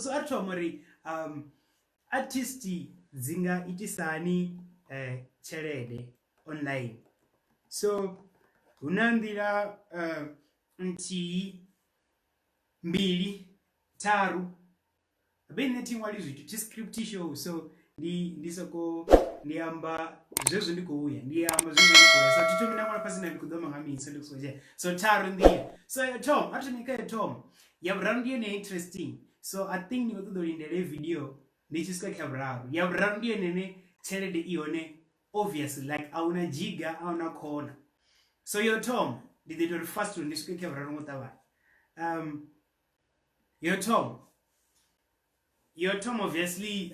So a thoma uri artist dzi nga itisani tshelede online. So hu na nḓila nthihi, mbili, tharu. Vhe nṋe thi ṅwali zwithu thi script show, so ndi soko ndi amba zwezwo ndi khou ya, ndi amba zwezwo ndi khou ya. So thi thomi nda ṅwala fhasi nda ndi khou ḓo amba nga mini, so ndi khou dzhia. So tharu nḓila. So yo thoma, a thomi kha yo thoma. Ya vhuraru ndi yone interesting. So I think ndi khou ṱoḓa u lindela heyi video ndi tshi swika kha vhuraru. Ya vhuraru ndi yone ine tshelede i hone obviously, like a huna jiga, a huna khona. So yo thoma ndi ḓo ita uri fast uri ndi swike kha vhuraru nga u ṱavhanya. Yo thoma obviously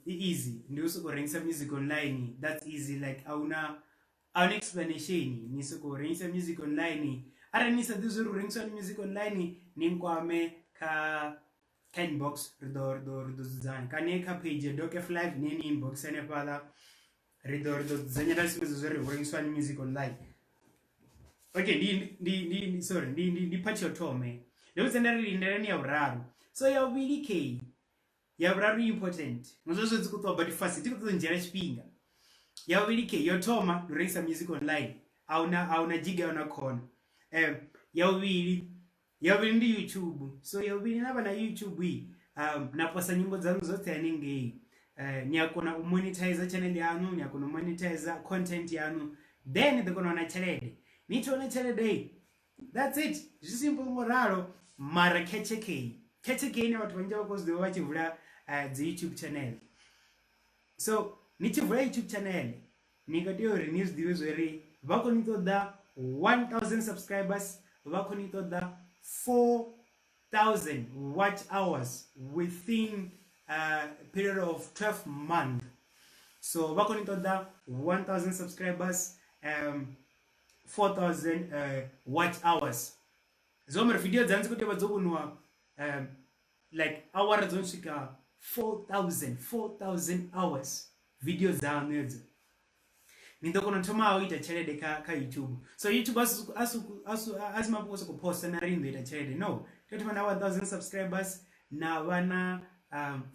i easy, ndi u sokou rengisa music online. That's easy, like a huna explanation, ni sokou rengisa music online. Arali ni sa ḓivhi zwa uri u rengisiwa music online, ni nkwame kha inbox, ri ḓo dzudzanya, kana kha page ya Doc F Live, ni inbox hanefhaḽa, ri ḓo dzudzanya nda sumbedza zwa uri hu rengisiwa hani music online. Okay, ndi sorry, ndi part yo thoma. Ndi vhudza nda ri lindelani ya vhuraru. So ya vhuvhili k ya vhuraru important ngazwo zwo dzi khou ṱuwa, but fast thi khou ṱoḓa ndzhiela tshifhinga. Ya vhuvhili k yo thoma ndi u rengisa music online, a huna jiga, a huna khona. Ya vhuvhili ndi YouTube. So ya vhuvhili, na vha na YouTube, na posa nyimbo dzaṋu dzoṱhe hanengei, ni a kona u monetize channel yaṋu, ni a kona u monetize content yaṋu, then ni ḓo kona u wana tshelede. Ni tshi wana tshelede, that's it, zwi simple ngo ralo. Mara khetshe kei, khetshe kei ne vhathu vhanzhi vha khou zwi ḓivha vha tshi vula dzi YouTube channel. So ni tshi vula YouTube channel, ni khou tea uri ni zwi ḓivhe zwa uri vha khou ni ṱoḓa 1000 subscribers, vha khou ni ṱoḓa 4000 watch hours within a period of 12 months. So vha khou ni ṱoḓa 1000 subscribers, 4000 watch hours. Zwi amba uri video dzanu dzi khou tea u vha dzo vhoniwa like awara dzo no swika 4000, 4000 hours video dzanu hedzo, ni ḓo kona u thoma u ita tshelede kha YouTube. So YouTube a si mafhungo sokou posta na ri ni ḓo ita tshelede. No, tea u thoma na 1000 subscribers, na vha na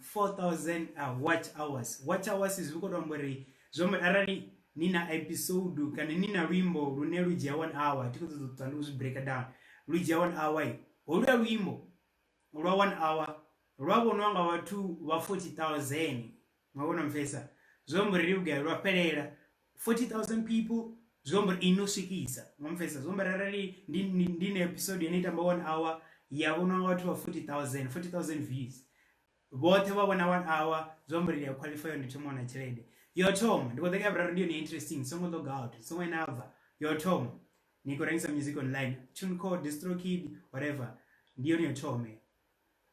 4000 watch hours. Watch hours zwi khou to amba uri, zwi amba uri arali ni na episode kana ni na luimbo lune lu dzhia one hour, thi khou ṱoḓa u ṱwa ndi u zwi break down, lu dzhia one hour, holuya luimbo lwa one hour lwa vhonwa nga vhathu vha 40,000, ma vhona mfesa, zwi amba uri vhugai lwa fhelela 40,000 people, zwi amba uri ino swikisa nga mfesa. Zwi amba uri arali ndi na episode ine tamba one hour, ya vhonwa nga vhathu vha 40,000, 40,000 views, vhoṱhe vha vhona one hour, zwi amba uri ndi ya qualify, ndi thoma wana tshelede. Yo thoma, ndi khou ḓa kha vhuraru, ndi yone interesting. Songo log out, songo ina bva. Yo thoma, ni khou rengisa music online, TuneCore, DistroKid, whatever, ndi yone yo thoma,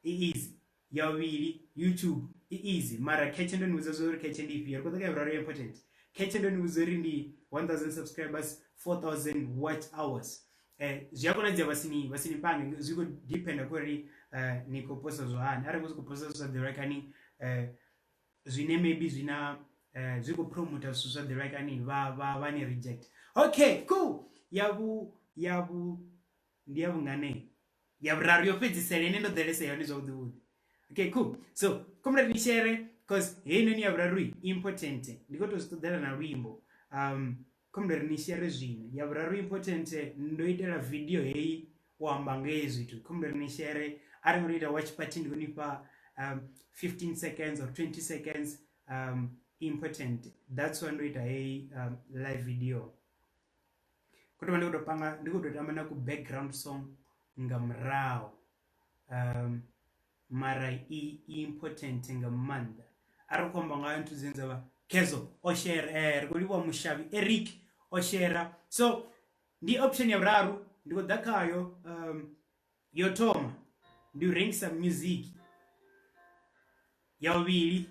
i easy. Ya vhuvhili, YouTube, i easy, mara khetshe ndo ni vhudza zwa uri khetshe ndi ifhio. Ri khou ḓa kha ya vhuraru, important. Khetshe ndo ni vhudza uri ndi 1000 subscribers, 4000 watch hours. Zwi a konadzea vha sini pange, zwi khou dependa kha uri ni khou posta zwa hani. Arali khou posta zwi sa ḓivhekani, zwine maybe zwina zwi khou promota zwithu zwa ḓivhekani, vha ni reject. Okay, cool. Ya vhu ndi ya vhungane, ya vhuraru yo fhedzisela ine ndo ḓalesa yone zwavhuḓi vhuḓi. Okay, cool. So comrade, ni share, cause heinoni ya vhuraru important, ndi khou tou zwi ṱoḓela na luimbo. Comrade, ni share zwino. Ya vhuraru important, ndo itela video heyi u amba nga hezwi zwithu. Comrade, ni share. Arali ngo ita watch party, ndi khou nifha 15 seconds or 20 seconds. Important, that's why ndo ita heyi live video. Khou tovha ndi khou tou panga, ndi khou tou tamba na ku background song nga murahu, mara i important nga maanḓa. A ri khou amba nga nthu dzine dza vha kezo o share. Ri khou livhuwa Mushavhi Eric o share. So ndi option ya vhuraru ndi khou ḓa khayo. Yo thoma ndi u rengisa music, ya vhuvhili,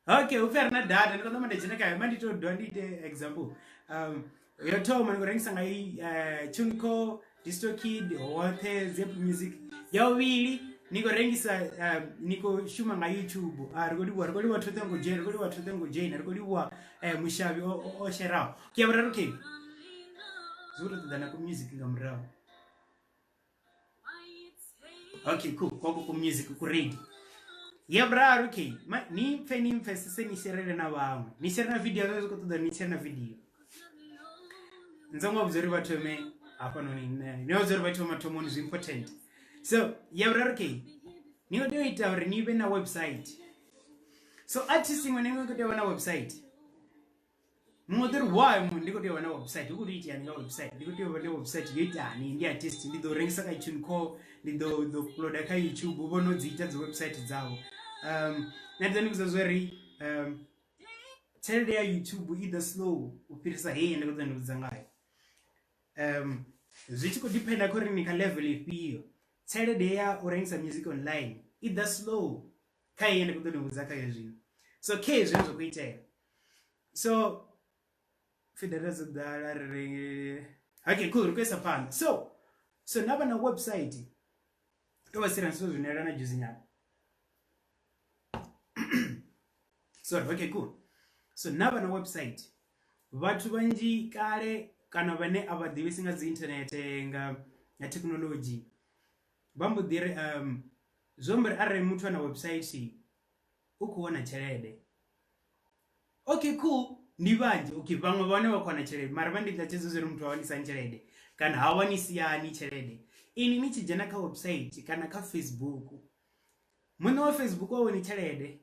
okay, upfi a ri na data, ndi khou ṋama nda dzhena khayo, ma ndi to dovha ndi ite example. Yo thoma ndi khou rengisa nga TuneCore, DistroKid, hoṱhe dzi Apple Music. Ya vhuvhili ni khou rengisa, ni khou shuma nga YouTube. Ri khou livhuwa, ri khou livhuwa thothe ngo dzhena, ri khou livhuwa thothe ngo dzhena, ri khou livhuwa Mushavhi o sheraho. Ke ya vhuraru, okay, zwi khou tou ṱoḓa na ku music nga murahu. Okay, cool. Koko ku music ku ready. Ya vhuraru okay, ni pfe ni pfesese ni sherele na vhaṅwe. Ni shere na video zwo khou ṱoḓa ni shere na video. Ntsongo vhudza uri vha thome hafhanoni nṋe. Ni vhudza uri vha thome mathomoni zwi important. So, ya vhuraru okay. Ni khou tea u ita uri ni vhe na website. So artist iṅwe na iṅwe i khou tea u vha na website. Muṅwe ḓo ri why mu ndi khou tea u vha na website, hu khou tou iteani nga website, ndi khou tea u vha na website yo itani, ndi artist ndi ḓo rengisa kha TuneCore, ndi ḓo ḓo uploada kha YouTube, vho no dzi ita dzi website dzavho. Nṋe ndi ḓo ni vhudza zwori tshelede ya YouTube i ḓa slow u fhirisa heyi ndi khou ḓo ni vhudza ngayo. Zwi tshi khou dependa kha uri ni kha level ifhio, tshelede ya u rengisa music online i ḓa slow kha heyi ndi khou ḓo ni vhudza khayo zwino. So khe zwine zwa khou itea. So pfi data dzo ḓala ri renge. Okay, cool, ri khou isa phanḓa. So na vha na website to vha sira zwithu zwine na dzhusi nyana. Sorry, okay, cool. So na vha na website vhathu vhanzhi kale kana vhane a vha ḓivhesi nga dzi internet nga nga thekinoḽodzhi vha mbo ḓi ri zwi amba uri arali muthu ana website u khou wana tshelede. Okay, cool, ndi vhanzhi. Okay, vhaṅwe vhane vha khou wana tshelede mara vha ndi ḓa tshedza uri muthu a wanisa hani tshelede kana ha wanisi hani tshelede. Ini ni tshi dzhena kha website kana kha Facebook, muṋe wa Facebook wa wani tshelede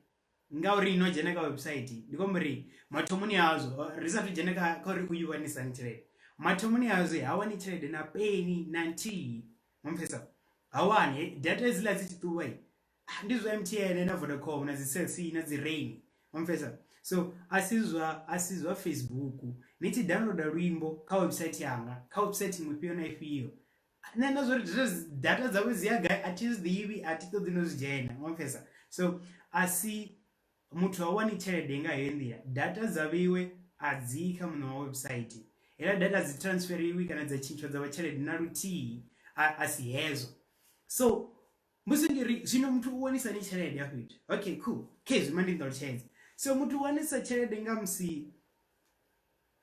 ngauri no dzhena kha website. Ndi khou amba uri mathomoni azwo ri sathu dzhena kha uri u i wanisa hani tshelede, mathomoni azwo ha wani tshelede na peni na nthihi. Mumpfesa ha wani data hedziḽa dzi tshi ṱuwa ndi zwa MTN na Vodacom na dzi Cell C na dzi Rain. Mumpfesa so a si zwa Facebook. Ni tshi downloada luimbo kha website yanga, kha website iṅwe ifhio na ifhio, nṋe na zwori data dzavho dzi ya gai a thi zwi ḓivhi, a thi ṱoḓi no zwi dzhena. Mumpfesa so a si muthu ha wani tshelede nga heyo nḓila. Data dza vheiwe a dzi kha muṋe wa website, heiḽa data dzi transferiwi kana dza tshintshwa dza vha tshelede na luthihi, a si hezwo. So musi ndi ri zwino muthu u wanisa ni tshelede ya fhethu. Okay, cool, khezwi ma ndi nṱalutshedza. So muthu u wanisa tshelede nga musi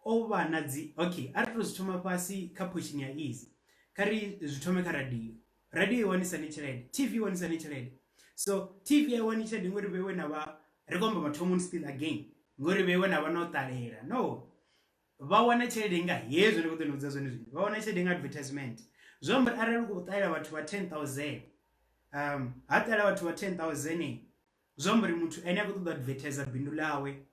o vha na dzi okay, a ri to zwi thoma fhasi kha portion ya easy. Kha ri zwi thome kha radio. Radio i wanisa ni tshelede, TV i wanisa ni tshelede. So TV a i wani tshelede ngori vheiwe na vha ri khou amba mathomoni still again ngori vheiwe na vha no ṱalela. No, vha wana tshelede nga hezwo ndi khou ḓo ni vhudza zwone zwino. Vha wana tshelede nga advertisement. Zwi amba uri arali u khou ṱalela vhathu vha 10,000, ha ṱalela vhathu vha 10,000, zwi amba uri muthu ene a khou ṱoḓa advertiser bindu ḽawe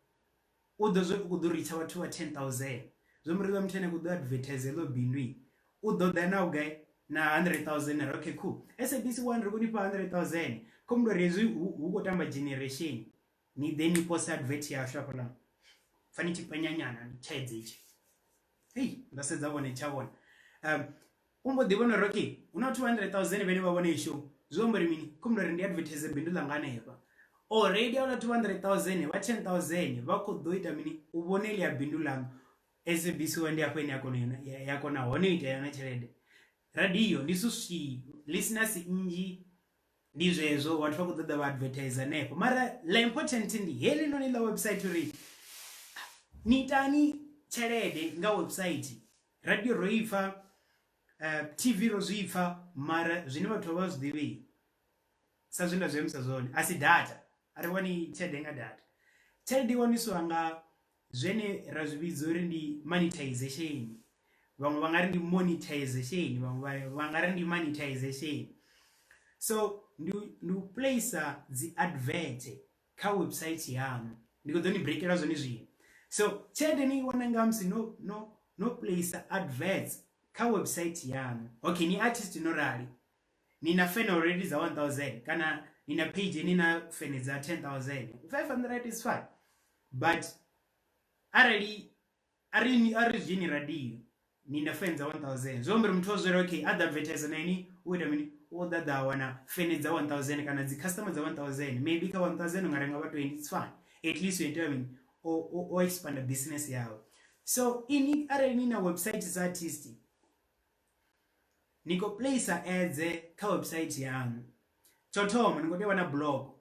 u ḓo zwo u khou ḓo ritsha vhathu vha 10,000. Zwi amba uri muthu ane a khou ḓo advertiser heḽo bindu u ḓo ḓa na vhugai na 100,000. Ri okay, cool, SABC 1 ri khou ni fha 100,000 kho muthu uri hezwi hu khou tamba Generation ni ḓe ni pose advert yashu hafhaḽa pfa ni tshi penyanyana ndi tshaedza itshi. Hei nda sedza vhone tsha vhona u mbo ḓi vhona uri okay hu na 200,000 vhane vha vhona iyi show. Zwi amba uri mini? Kho muthu uri ndi advertise bindu ḽanga hanefha. Already aula 200,000 vha 10,000 vha khou ḓo ita mini? U vhona iḽi bindu ḽaṋu. SABC 1 ndi afho ine ya kona hone u ita yone tshelede. Radio ndi zwithu listeners nnzhi ndi zwezwo vhathu vha khou ṱoḓa vha advertise hanefho. Mara ḽa important ndi heḽi noni ḽa website uri ni itani tshelede nga website. Radio ro i pfa, TV ro zwi pfa, mara zwine vhathu vha zwi ḓivhi sa zwine nda zwi ambisa zwone a si data. A ri wani tshelede nga data. Tshelede i waniswa nga zwene ra zwi vhidza uri ndi monetization. Vhaṅwe vha nga ri ndi monetization, vhaṅwe vha nga ri ndi monetization. So ndi u placer dzi advert kha website yaṋu. Ndi khou ḓo ni breakela zwone zwino. So tshelede ni i wana nga musi no placer adverts kha website yaṋu. Okay, ni artist no rali ni na fan already dza 1000 kana ni na page ni na fan dza 10,000, 500 is fine. But arali ari zwi ni radio ni na fan dza 1000, zwi amba uri muthu o zwela okay a ḓa advertise na ini u ita mini? U ḓa ḓa wana fan dza 1000 kana dzi customer dza 1000, maybe kha 1000 nga renga vha 20, it's fine. At least u ita mini? O expand business yawe. So ini arali ni na website sa artist, ni khou placer ads kha website yaṋu. Tsho thoma ni khou tea u vha na blog,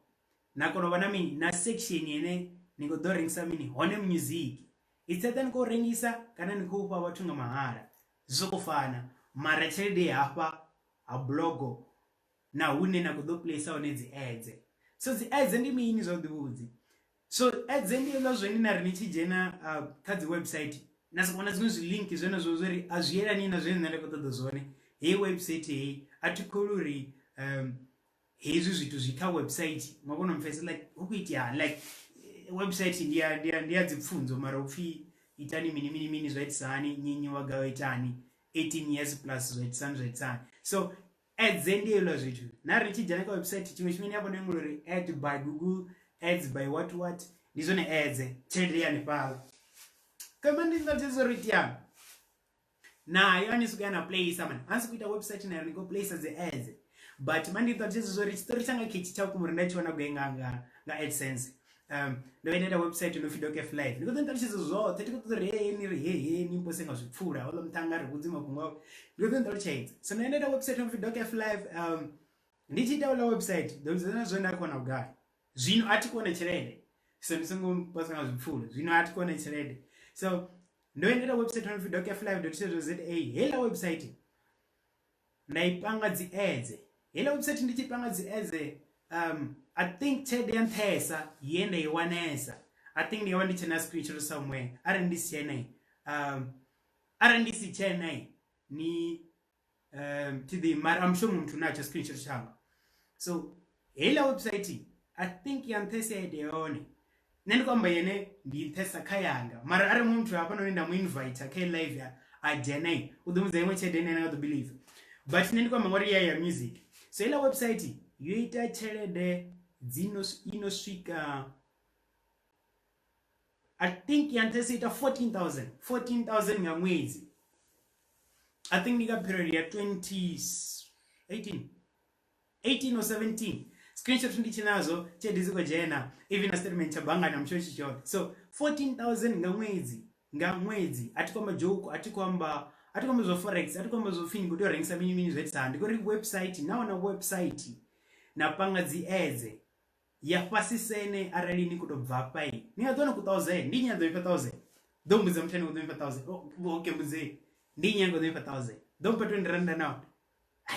na kona u vha na mini na section ine ni khou ḓo rengisa mini hone music. It's either ni khou rengisa kana ni khou fha vhathu nga mahala, zwi soko fana. Mara tshelede hafha ha blog na hune na khou ḓo place hone dzi ads. So dzi ads ndi mini zwavhuḓi vhudzi? So ads ndi hezwiḽa zwine na ri ni tshi dzhena kha dzi website na soko vhona dziṅwe zwi link zwenezwo zwo ri a zwi yelani na zwine nṋe nda khou ṱoḓa zwone. Heyi website heyi a thi kholwi uri hezwi zwithu zwi kha website ma kona u mpfhesesa like hu khou itea hani like website ndi ya ndi ya ndi ya dzi pfunzo mara upfhi itani mini mini mini zwa itisa hani nnyi nnyi wa gai o itani 18 years plus zwa itisa hani zwa itisa hani. So ads ndi hezwiḽa zwithu na ri tshi dzhena kha website tshiṅwe tshifhinga ni a vhona iṅwe uri ad by Google ads by what what ndi zwone ads tshelede ya hanefhaḽa. Kamba ndi nga thetshelesa uri iteani nayo a ni swika na place mani a ni sokou ita website nayo ni khou place dzi ads but mani ndi ṱalutshedza zwa uri tshiṱori tshanga khetshi tsha vhukuma uri nda tshi wana gai nga nga nga AdSense. Ndo vhuya nda ita website no pfhi Dokef Live ndi khou ḓo ni ṱalutshedza zwoṱhe thi khou ṱoḓa uri he ni ri he he ni mpose nga zwipfula houḽa muṱhannga ri vhudzi mafhungo awe ndi khou ḓo ni ṱalutshedza. So nda ita website no pfhi Dokef Live ndi tshi ita houḽa website ḓo vhudza na zwone nda khou wana vhugai. Zwino a thi kone tshelede so ndi songo mpasa nga zwipfula zwino a thi kone tshelede so ndo endela website no pfi dokflive.co.za heiḽa website nda i panga dzi ads heiḽa website ndi tshi panga dzi ads I think tshelede ya nṱhesa ye nda i wanesa I think ndi nga vha ndi tshena screenshot somewhere arali ndi si tshena arali ndi si tshena ni thi ḓi mara I'm sure muthu natsho screenshot tshanga. So heiḽa website I think ya nṱhesa ya ite yone nṋe ndi khou amba yene ndi nṱhesa kha yanga mara arali muṅwe muthu hafhanoni nda mu invite kha live a dzhena u ḓo mudza iṅwe tshelede ine nga ḓo believe but nṋe ndi khou amba ngori ya ya music. So heiḽa website yo ita tshelede dzi no ino swika I think ya nṱhesa ita 14,000 14,000 nga ṅwedzi. I think ndi nga period ya 2018 18 or 17 screenshot ndi tshi nazo tshelede dzi khou dzhena even na statement tsha banngani am sure tshi tshone. So 14,000 nga ṅwedzi nga ṅwedzi a thi khou amba joke a thi khou amba a thi khou amba zwa forex a thi khou amba zwo pfhi ni khou tea u rengisa mini mini zwa itisa hani ndi khou ri website na wana website na panga dzi ads ya fhasisene arali ni khou tou bva afha ni nga ḓi wana ku 1000 ndi nnyi a ḓo ifha 1000 ḓo mbudza muthu ane u ḓo ifha 1000 okay mbudzei ndi nnyi ane ḓo ifha 1000 ḓo mpha 20 rand na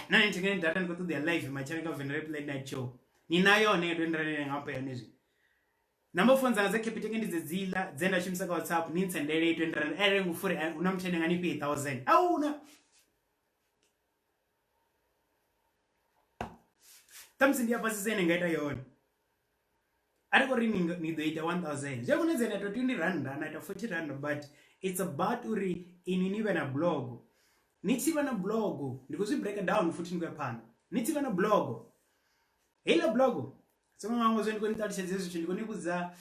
na ni thengeni data ni khou ṱoḓea live matshelo kha Venrap late night show ni na yone ya 20 rand nga mpha yone zwi number phone dzanga dza Capitec ndi dzedziḽa dze nda shumisa kha WhatsApp ni ntsendele 20 rand arali ngufuri hu na muthu ane nga ni fhe 1000 ahuna ṱhamusi ndi ya fhasisa ine nga ita yone a ri khou ri ni ḓo ita 1000 zwi a konadzea na ita 20 rand na ita 40 rand but it's about uri inwi ni vhe na blog ni tshi vha na blog ndi khou zwi break down futhi ndi khou ya phanḓa ni tshi vha na blog heiḽa blog songo ngangwa zwe ndi khou ni ṱalutshedza hezwi zwithu ndi khou ni vhudza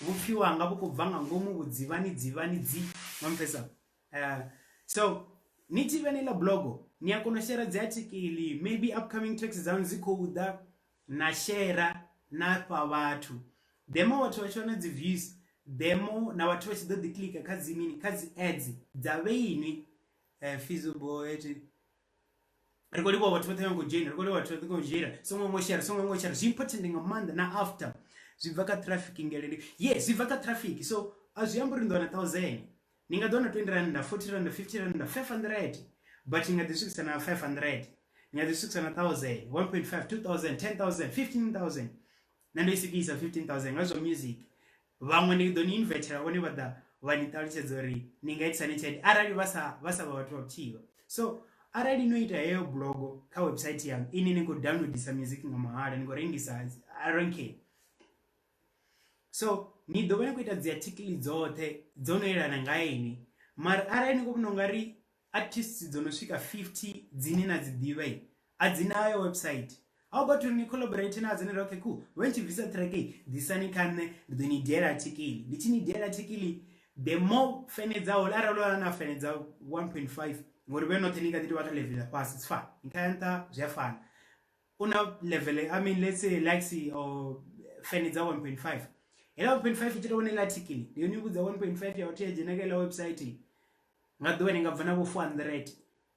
vhupfhiwa hanga vhu khou bva nga ngomu vhudzivhani dzivhani dzi ma mpfesa. So ni tshi vha neiḽa blog ni a kona u shera dzi article maybe upcoming tracks dzaṋu dzi khou ḓa na shera na fha vhathu the more vhathu vha tshi wana dzi views the more na vhathu vha tshi ḓo ḓi klika kha dzi mini kha dzi ads dza vheinwi feasible ri khou livhuwa vhathu vhoṱhe vha khou dzhena ri khou livhuwa vhathu vhoṱhe khou dzhena songo ngo share songo ngo share zwi important nga maanḓa na after zwi bva kha traffic ngelele ye zwi bva kha traffic so a zwi amba uri ndi wana 1000 ni nga ḓi wana 20 rand 40 rand 50 rand 500 but ni nga ḓi swikisa na 500 ni nga ḓi swikisa na 1000 1.5 2000 10000 15000 nṋe ndo i swikisa 15000 nga zwa music vhaṅwe ndi ḓo ni invetela vhone vha ḓa vha ni ṱalutshedza uri ni nga itisa ni tshelede arali vha sa vha sa vha vhathu vha vhutshilo so arali no ita heyo blog kha website yaṋu ini ni khou downloadisa music nga mahala ni khou rengisa I don't care so ni ḓo vha ni khou ita dzi article dzoṱhe dzo no yelana nga ini mara arali ni khou vhona ungari artists dzo no swika 50 dzine na dzi ḓivha a dzi nayo website how about uri ni collaborate nadzo ni ri okay cool vha ni tshi bvisa track ḓisani kha nṋe ndi ḓo ni diela article ndi tshi ni diela article the more fene dza hole arali wana na fene dza 1.5 ngori vhe noṱhe ni nga ḓi tovha kha level ya fhasi it's fine ni kha ya nṱha zwi a fana u na level I mean let's say likes or fene dza 1.5 hela 1.5 i tshi tou vhona iḽa article ndi yone vhudza 1.5 ya vhathu ya dzhena kha iḽa website nga ḓuvha ni nga bva na vho 400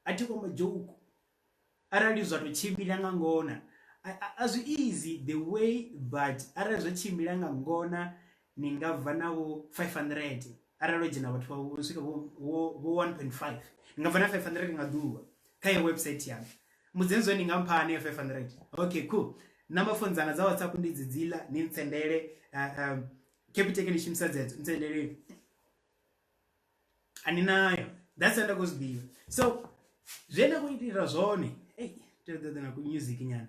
a thi khou amba joke arali zwa to tshimbila nga ngona a zwi easy the way but arali zwa tshimbila nga ngona ni nga bva na vho 500 arali ho dzhena vhathu vha swika vho 1.5 ni nga bva na 500 nga ḓuvha kha ya website yanu. Mbudzeni zwo ni nga mpha haneo 500. Okay, cool. Number phone dzanga dza WhatsApp ndi dzi dziḽa, ni ntsendele Capitec ndi shumisa dzedzo, ntsendele ani nayo. That's nda khou zwi ḓivha. So zwe nda khou itela zwone, ei tea u ḓo na ku music nyana.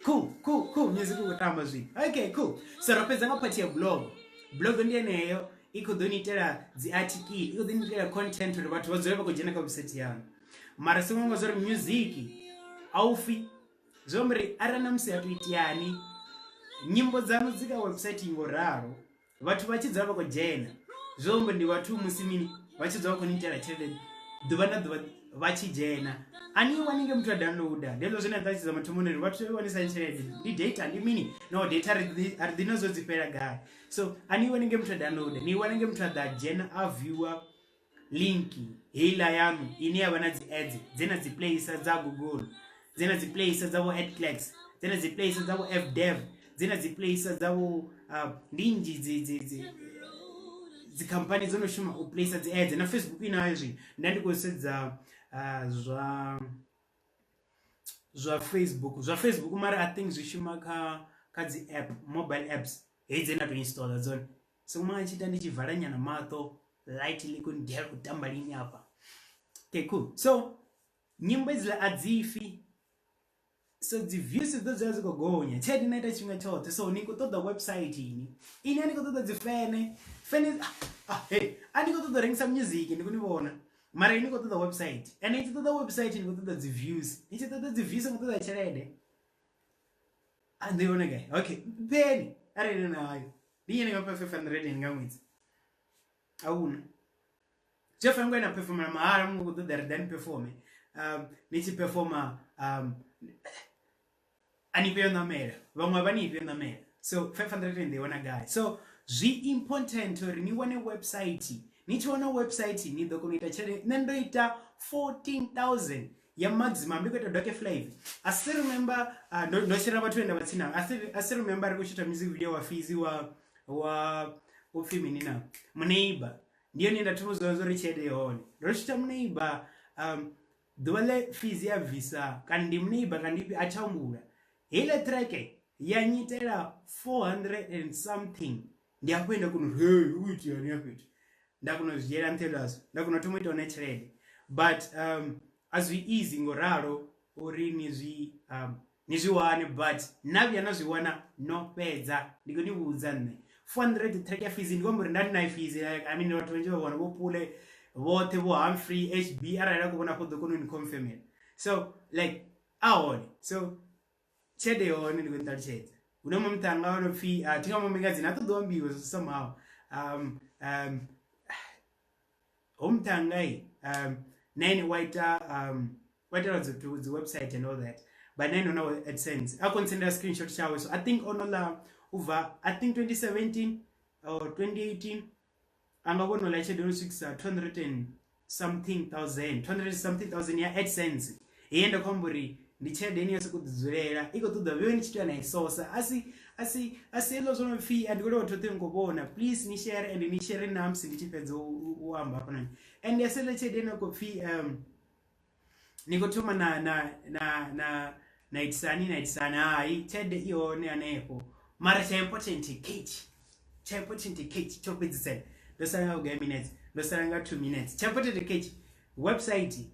Cool, cool, cool. Music u khou tamba zwino. Okay, cool. So ro fhedza nga party ya blog. Blog ndi yeneyo i khou ḓo ni itela dzi article, i khou ḓo ni itela content uri vhathu vha dzule vha khou dzhena kha website yaṋu. Mara singo nga zwa uri music a u fi, zwi amba uri arali na musi ha tou iteani nyimbo dzaṋu dzi kha website ngo ralo, vhathu vha tshi dzula vha khou dzhena, zwi amba ndi vhathu musi mini vha tshi dzula vha khou ni itela tshelede ḓuvha na ḓuvha vha tshi dzhena. A ni wani nge muthu a downloader, ndi hezwo zwine nda ṱalutshedza mathomoni uri vhathu vha wanisa tshelede ndi data ndi mini, no data a ri ḓi na zwo dzi fhela gai. So a ni wani nge muthu a downloader, ni wana nge muthu a ḓa dzhena a viewer link heiḽa yaṋu ine ya vha na dzi ads dze na dzi playisa dza Google, dze na dzi playisa dza vho AdClicks, dze na dzi playisa dza vho FDev, dze na dzi playisa dza vho ndi nnzhi dzi dzi dzi dzi khamphani dzo no shuma u playisa dzi ads. Na Facebook inayo zwino, nda ndi khou sedza zwa Facebook, zwa Facebook mara I think zwi shuma kha dzi app, mobile apps heyi dze nda to installer dzone. So mwa tshi ita ndi tshi vala nyana maṱo lightly ku ndi u tamba lini hafha. Okay, cool. So nyimbo hedziḽa a dzi fi, so dzi views dzo dzula dzi khou gonya, tshelede na ita tshifhinga tshoṱhe. So ni khou ṱoḓa website ini ine a ni khou ṱoḓa dzi fene fene, hey, a ni khou ṱoḓa u rengisa music, ndi khou ni vhona, mara ini khou ṱoḓa website, and ni tshi ṱoḓa website ni khou ṱoḓa dzi views, ni tshi ṱoḓa dzi views ni khou ṱoḓa tshelede. A ndi vhone gai? Okay, pheni arali ni nayo ndi ine nga fha 500 nga ṅwedzi, a huna zwi a fanela ngo ina performela mahala, muṅwe khou ṱoḓa ri ḓa ni performe, ni tshi performa a ni fhe yo ṋamela, vhaṅwe vha ni fhe yo ṋamela. So 500 ndi wana gai? So zwi important uri ni wane website, ni tshi wana website ni ḓo kona u ita tshelede. Nṋe ndo ita 14,000 ya maximum ndi khou ita Doke Flav. I still remember ndo shera vhathu vhe nda vha tsini navho. I still remember ri khou shutha music video wa Fizi wa upfi mini na Muneiba, ndi yone nda thoma zwa uri tshelede i hone. Ndo shutha Muneiba ḓuvha ḽe Fizi ya bvisa, kana ndi Muneiba kana ndi a tsha humbula, heiḽa track ya nyitela 400 and something. Ndi hafho nda kona uri hey, hu itea ni hafho, nda kona u zwi dzhiela nṱha hezwo, nda kona u thoma u ita hone tshelede. But a zwi easy ngo ralo uri ni zwi ni zwi wane, but na vhuya na zwi wana no fhedza. Ndi khou ni vhudza nṋe 400 track ya Fizi, ndi khou amba uri nda ndi nayo Fizi, I mean vhathu vhanzhi vha vhona vho Pule vhoṱhe vho Humphrey HB, arali a khou vhona afho ḓo kona u ni confirmela. So like a hone, so tshelede hone ndi khou ni ṱalutshedza. Hu na muṅwe muṱhannga o no pfhi thi nga mu nga dzina, a ṱoḓi u ambiwa somehow, ho muṱhannga na ene wa ita wa itela dzi website and all that, but na ene una AdSense, a kho sendela screenshot tshawe. So I think ono ḽa ubva I think 2017 or 2018 a nga vhona ḽa tshelede no swikisa 200 and something thousand, 200 something thousand ya AdSense. Heyi nda khou amba uri ndi tshelede ine ya sokou ḓi dzulela i khou ṱoḓa vhewe ni tshi tea na i sosa, asi asi asi hezwo zwo no pfhi a ndi khou vhathu vhoṱhe ni khou vhona. Please ni share and ni share na musi ndi tshi fhedza u amba hafhanoni. And ya sele tshelede ine khou pfhi ni khou thoma na na na na na itisani na itisani, hai tshelede i hone hanefho, mara tsha important ketshi, tsha important ketshi tsho fhedzisela. Ndo sala nga vhugai minutes? Ndo sala nga 2 minutes. Tsha important ketshi website.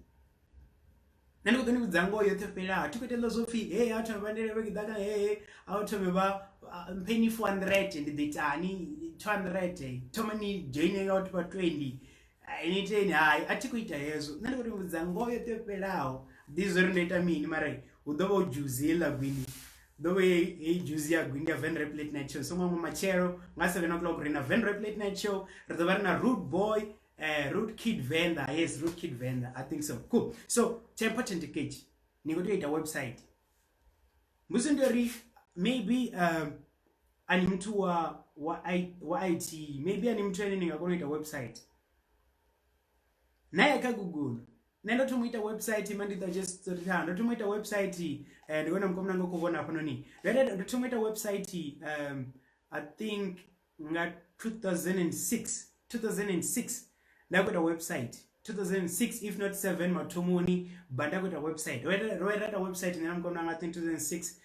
Nṋe ndi khou ḓo ni vhudza ngoho yoṱhe fhelaho, thi khou ita zwo pfhi hey a thome vha ndele vhe ḓa hey a thome vha mpheni 400 ndi ḓo itani 200, thoma ni join nga vhathu vha 20 ni iteni. Hai, a thi khou ita hezwo, nṋe ndi khou tou vhudza ngoho yoṱhe fhelaho. Ḓi zwo uri ndo ita mini, mara hu ḓo vha u dzhuzi heiḽa gwini, ḓo vha heyi dzhuzi ya gwini ya Venrap Late Night Show. So ṅwaṅwe matshelo nga 7 o'clock ri na Venrap Late Night Show, ri ḓo vha ri na Rude Boy, Rude Kid Venda. Yes, Rude Kid Venda, I think so. Cool. So tsha important ketshi ni khou tea u ita website. Musi ndi uri maybe ani muthu wa IT, maybe ani muthu ane ni nga kona u ita website, naye kha Google. Nṋe ndo thoma u ita website, ma ndi ṱalutshedza, ndo thoma u ita website, ndi vhona mukomana nga khou vhona hafhanoni, ndo thoma u ita website I think nga 2006, 2006 nda khou ita website. 2006 if not 7 mathomoni banda khou ita website. Ro ita website nṋe na mukomana wanga 2006,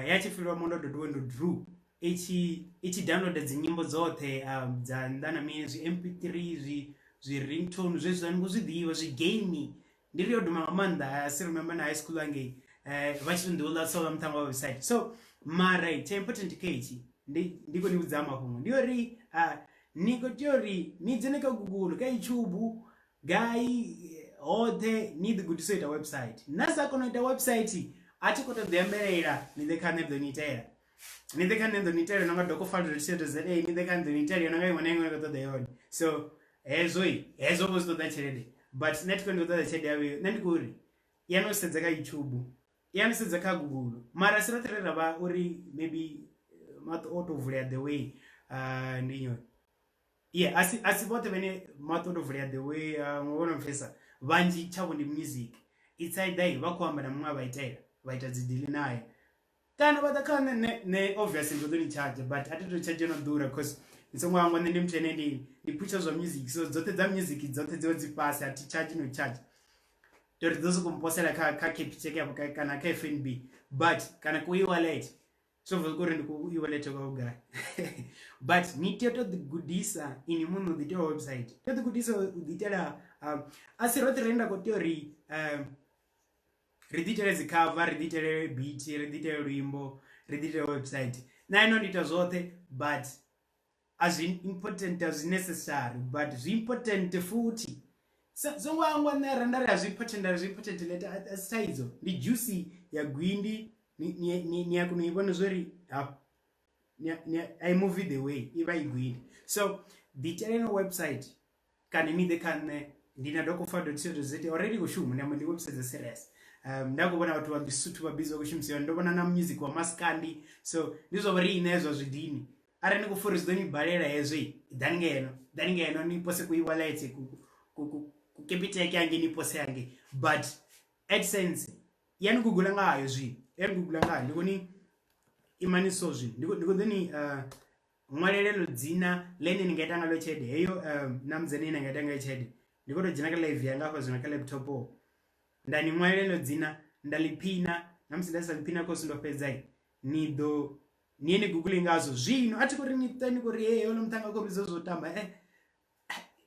ya tshi pfi Lwamondo dot wendo drew, i tshi downloada dzi nyimbo dzoṱhe dza nnḓa na mini, zwi MP3, zwi ringtone, zwezwi ni khou zwi ḓivha, zwi game. Ndi ri yo duma nga maanḓa, si remember na high school hangei vha tshi to nḓiwela sola muṱhanga wa website. So mara tsha important kha hetshi ndi khou ni vhudza mafhungo ndi uri ni khou tea uri ni dzhene kha Google, kha YouTube, gai hoṱhe ni ḓi gudisa u ita website. Na sa kona u ita website a thi khou ṱoḓa ambelela, ni ḓe kha nṋe ḓo ni itela, ni ḓe kha nṋe ḓo ni itela nonga dokofalo.co.za, ni ḓe kha nṋe ḓo ni itela yone nga iṅwe na iṅwe ni khou ṱoḓa yone. So hezwo hezwo vho zwi ṱoḓa tshelede, but nṋe thi khou ndi khou ṱoḓa tshelede yavho. Nṋe ndi khou uri ya no sedza kha YouTube, ya no sedza kha Google, mara si roṱhe re ra vha uri maybe maṱo o to vulea the way ndi nyoni. Yeah, asi vhoṱhe vhane maṱo o to vulea the way ngo pfesa. Vhanzhi tshavho ndi music, it's either vha khou amba na muṅwe a vha itela, vha ita dzi deal naye, kana vha ḓa kha nṋe. Nṋe obviously ndi ḓo ni charge, but a thi to charge no ḓura, cause ni songo hangwa nṋe ndi muthu ane ndi phusha zwa music, so dzoṱhe dza music dzoṱhe dziwe dzi fhasi, a thi charge no charge tori ḓo soko mposela kha Capitec yavho kana kha FNB, but kana ku e-wallet, so bva kuri ndi ku e-wallet kwa vhugai. But ni tea to ḓi gudisa ini muṋe u ḓi itela website, tea u ḓi gudisa u ḓi itela. A si roṱhe rine nda khou tea uri ri ḓi itele dzi cover, ri ḓi itele beat, ri ḓi itele luimbo, ri ḓi itele website. Na ino ndi ita zwoṱhe, but a zwi important, a zwi necessary, but zwi important futhi. Songo hangwa nṋe ra nda ri a zwi important, a zwi important leta a si thaidzo. Ndi juice ya gwindi, ni a kona u i vhona zwori I move the way i vha i gwindi. So ḓi iteleni website kana ni ḓe kha nṋe, ndi na dokofa.co.za already khou shuma, ndi website dza serious. Nda khou vhona vhathu vha Lesotho vha busy vha khou shumisa yone, ndo vhona na music wa maskandi, so ndi zwa uri ine zwa zwidini arali ni khou furi zwi ḓo ni balela hezwi. Ḓani ngeno, ḓani ngeno ni pose ku e-wallet, ku Capitec yange, ni pose yange, but AdSense ya ni google ngayo zwino, ya ni google ngayo. Ndi khou ni imani, so zwino ndi khou ḓo ni ṅwalelelo dzina ḽene ni nga ita ngalo tshelede heyo, na mudzene ine nga ita ngayo tshelede. Ndi khou tou dzhena kha live yanga hafha zwino kha laptop, nda ni ṅwalelelo dzina, nda ḽi phina, na musi nda sa ḽi phina khosi ndo fhedza, ni ḓo ni ye ni google ngazwo. Zwino a thi khou ri ni ṱwe ni khou ri hey holo muṱhanga khou vhidza zwo tamba,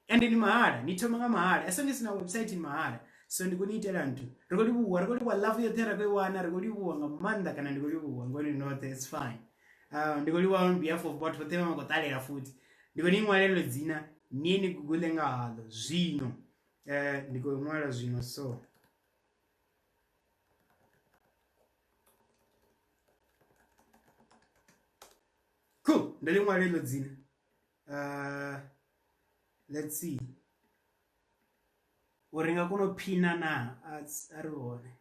ende ni mahala, ni thoma nga mahala ese ni sina website ni mahala. So ndi khou ni itela nthu, ri khou livhuwa, ri khou livhuwa love yoṱhe ra khou i wana, ri khou livhuwa nga maanḓa, kana ndi khou livhuwa ngori noṱhe, it's fine. Ndi khou livhuwa on behalf of vhathu vhoṱhe vha khou ṱalela futhi. Ndi khou ni ṅwalelo dzina, ni ye ni google nga haḽo zwino. Ndi khou ṅwala zwino, so cool, ndo ḽi ṅwala heḽo dzina. Let's see uri nga kona u phina na a ri vhone.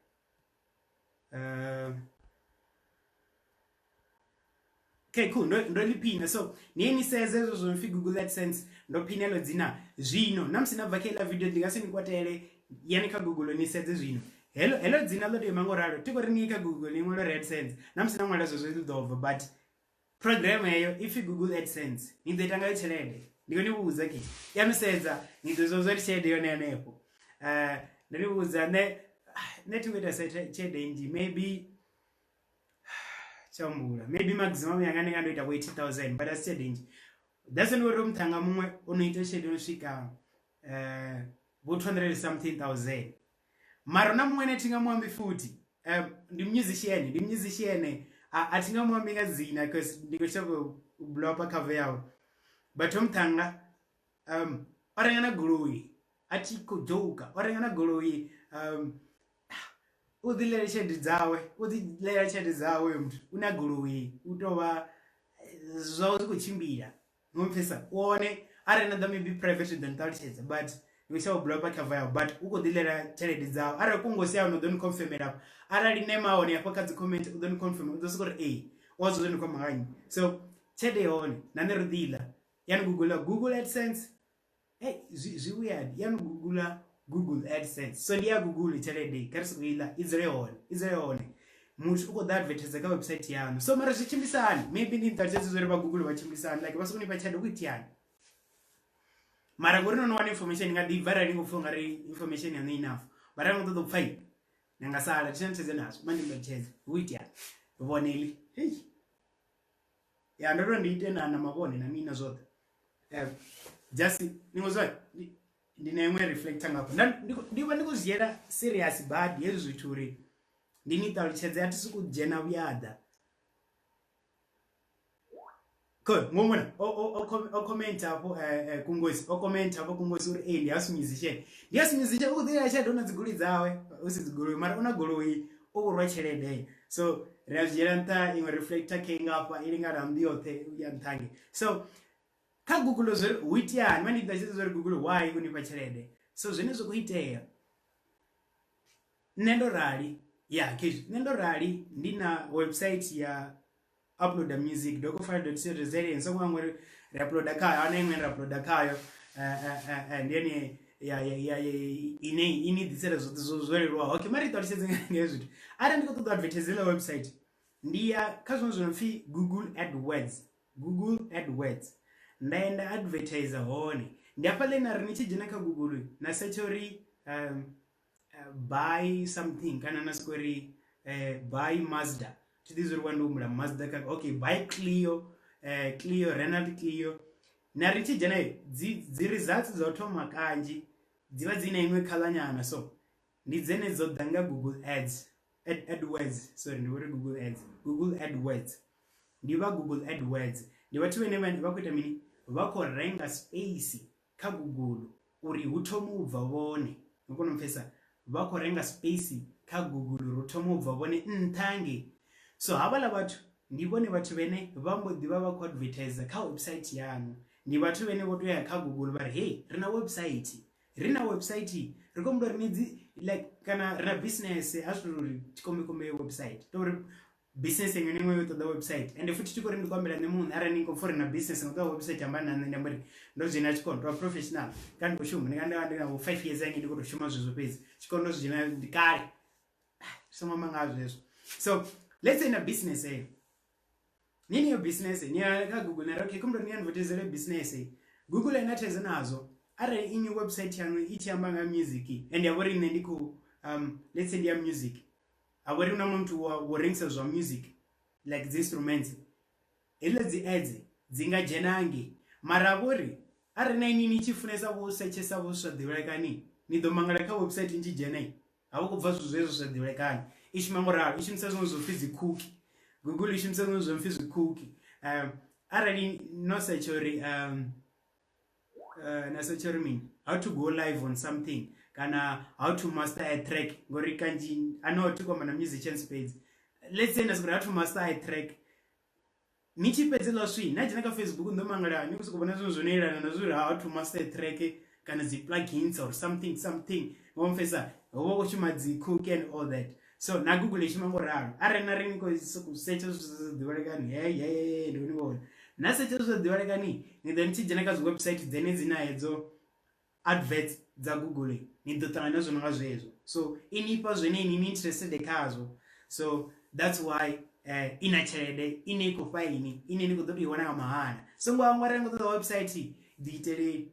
Okay, cool, ndo ḽi phina, so ni ye ni sedze hezwo zwo pfi Google AdSense. Ndo phina ḽo dzina zwino, na musi na bva kha iḽa video ndi nga si ni kwatele, yani kha Google ni sedze zwino hello hello dzina ḽo tou ima ngo ralo. Thi khou ri ni ye kha Google ni ṅwale uri AdSense, na musi na ṅwala zwezwo ḽi ḓo bva, but program heyo ipfi Google AdSense, ni ḓo ita ngayo tshelede. Ndi khou ni vhudza ke ya no sedza ni ḓo zwa uri tshelede yone hanefho. Ndo ni vhudza nṋe nṋe thi ngo ita tshelede nnzhi, maybe tsha humbula maybe maximum yanga ndi nga ndo ita vho 80,000, but a si tshelede nnzhi. That's when uri muṱhanga muṅwe o no ita tshelede no swika vho 200 something thousand. Mara na muṅwe ane thi nga muambi futhi, ndi musician, ndi musician, a thi nga muambi nga dzina cause ndi khou shavha u blow up cover yawe, but muṱhanga o renga na goloi, a thi khou joker, o renga na goloi. U ḓi ḽela tshelede dzawe, u ḓi ḽela tshelede dzawe uyo muthu, u na goloi, u tovha zwawe zwi khou tshimbila, ngo pfesa u hone. Arali na ḓa maybe private ḓo ni ṱalutshedza, but ndi khou shavha u blow up cover yawe, but u khou ḓi ḽela tshelede dzawe. Arali kungosi ya hone u ḓo ni confirmela afho, arali name a hone afho kha dzi comment u ḓo ni confirm, u ḓo soko uri ee u a zwi ni khou amba nga nnyi. So tshelede ya hone na nṋe ro ḓi ḽa. Ya ni google Google AdSense, hey zwi weird, ya ni google Google AdSense, so ndi ya Google tshelede kha ri soko iḽa, i dzule hone, i dzule hone. Muthu u khou ḓa advertise kha website yaṋu, so mara zwi tshimbilisani? Maybe ndi nṱalutshedze uri vha Google vha tshimbilisani, like vha soko ni fha tshelede ku itiani. Mara ngori no no wana information nga ḓi bva arali ni khou pfha ungari information yaṋu enough. Mara ni khou ṱoḓa u pfha na nga sala thi na thaidzo nazwo. Manje ndi ṱalutshedze hu itea vhone iḽi. Hei. Ya ndo to ndi ite na na mavhone na mina zwoṱhe. Just ni ngo zwa ndi na iṅwe reflector ngafha. Ndi vha ndi khou zwi dzhiela serious badi hezwi zwithu uri ndi ni ṱalutshedze a thi sokou dzhena vhuyaḓa. Ngomona o comment hafho Kungosi o comment hafho Kungosi uri ee ndi house musician. Ndi house musician u khou ḓiela tshelede u na dzigoloi dzawe hu si dzigoloi mara u na goloi u khou rwa tshelede. So ri a zwi dzhiela nṱha iṅwe reflector khe ngafha i lingana nnḓu yoṱhe ya nṱha hangei. So kha Google zwo ri hu iteani vha ndi ṱalutshedza zwo ri Google why u nifha tshelede. So zwine zwa khou itea nṋe ndo rali ya khezwi nṋe ndo rali ndi na website ya uploada music docofile.co.za ni songo hangwa uri ri uploada khayo ahuna iṅwe ri uploada khayo ndi yone ya ya ine i ni ḓisela zwoṱhe zwo leluwaho. Okay mara i ṱalutshedze nga hezwi zwithu arali ndi khou ṱoḓa advertise ḽa website ndi ya kha zwiṅwe zwi no pfhi Google AdWords, Google AdWords nda ya nda advertiser hone ndi hafhaḽa na ri ni tshi dzhena kha Google na setsha uri buy something kana na soko ri buy Mazda thi ḓivhi zwori wa ndi humbula Mazda kha okay buy Clio, Clio Renault Clio na ri tshi dzhena dzi results dza u thoma kanzhi dzi vha dzi na iṅwe khaḽa nyana so ndi dzene dzo ḓa nga Google Ads AdWords sorry ndi uri Google Ads, Google AdWords ndi vha Google AdWords ndi vhathu vhane vha khou ita mini vha khou renga space kha Google uri hu thome u bva vhone ni kone u pfhesesa vha khou renga space kha Google uri hu thome u bva vhone nṱha hangei. So havhaḽa vhathu ndi vhone vhathu vhane vha mbo ḓi vha vha khou advertiser kha website yaṋu ndi vhathu vhane vho to ya kha Google vha ri hey ri na website ri na website ri khou humbula uri ni dzi like kana ri na business a zwi tou uri tshikombekombe website to uri business iṅwe na iṅwe yo ṱoḓa website ende futhi thi khou ri ndi khou ambela nṋe muṋe arali ni khou pfha uri na business nga ṱoḓa website amba na nṋe ndi amba uri ndo dzhena tshikolo ndo vha professional kana ndi khou shuma ndi nga nda ndi na vho 5 years hangi ndi khou tou shuma zwezwo fhedzi tshikolo ndo zwi dzhena ndi kale songo amba nga zwezwo. So let's say na business eyo ni niyo business ni ya kha Google na ri okay khumbula ni advertisele business Google ina thaidzo nazwo arali inyi website yaṋu i tshi amba nga music and ya vhori nṋe ndi khou let's say ndi ya music ha vhori hu na muthu wa rengisa zwa music like dzi instruments hedziḽa dzi ads dzi nga dzhena hangei mara vhori arali na ini ni tshi funesa vho setshesa vho zwa ḓivhalekani ni ḓo mangala kha website ni tshi dzhena ha vha khou bva zwithu zwezwo zwa ḓivhalekani i shuma ngo ralo i shumisa zwiṅwe zwo pfhi dzi cookie Google i shumisa zwiṅwe zwo pfhi zwi cookie arali no setsha uri na setsha uri mini how to go live on something kana how to master a track ngori kanzhi I know thi khou amba na musicians fhedzi let's say na soko how to master a track ni tshi fhedza ḽa swi na dzhena kha Facebook ndo mangala ni khou sokou vhona zwiṅwe zwo no yelana na zwo uri how to master a track kana dzi plugins or something something ngo pfhesesa ho vha khou shuma dzi cookie and all that. So na Google i shuma ngo ralo arali na ri ni khou sokou setsha zwithu zwa ḓivhalekani hey hey ndi ni vhona na setsha zwithu zwa ḓivhalekani ni ḓo ni tshi dzhena kha dzi website dzenedzi na hedzo adverts dza Google ni ḓo ṱangana na zwo no nga zwezwo so i nifha zwine ini ni interested khazwo so that's why i na tshelede ine i khou fha ini ine ni khou ḓo tou i wana nga mahala. Songo hangwa arali ni khou ṱoḓa website ḓi iteleni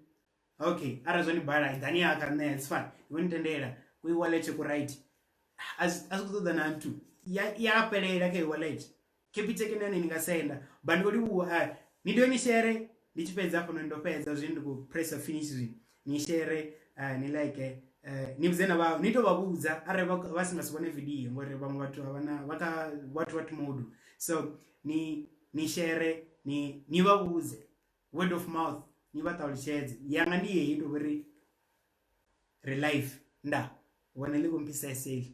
okay arali zwo ni bala ḓani ya kha nṋe it's fine ndi vho ni tendela ku e-wallet ku right a zwi khou ṱoḓa na nthu ya fhelela kha e-wallet Capitec na yone ni nga senda but ndi khou livhuwa ni dovhe ni share ndi tshi fhedza hafhanoni ndo fhedza zwino ndi khou pressa finish zwino ni share ni like ni vhudze na vhaṅwe ni to vha vhudza arali vha si nga si vhone video ngori vhaṅwe vhathu a vha na vha kha what what mode so ni share ni vha vhudze word of mouth ni vha ṱalutshedze yanga ndi yeyi to vhori ri live nda vhona ḽi khou mphisesa heḽi.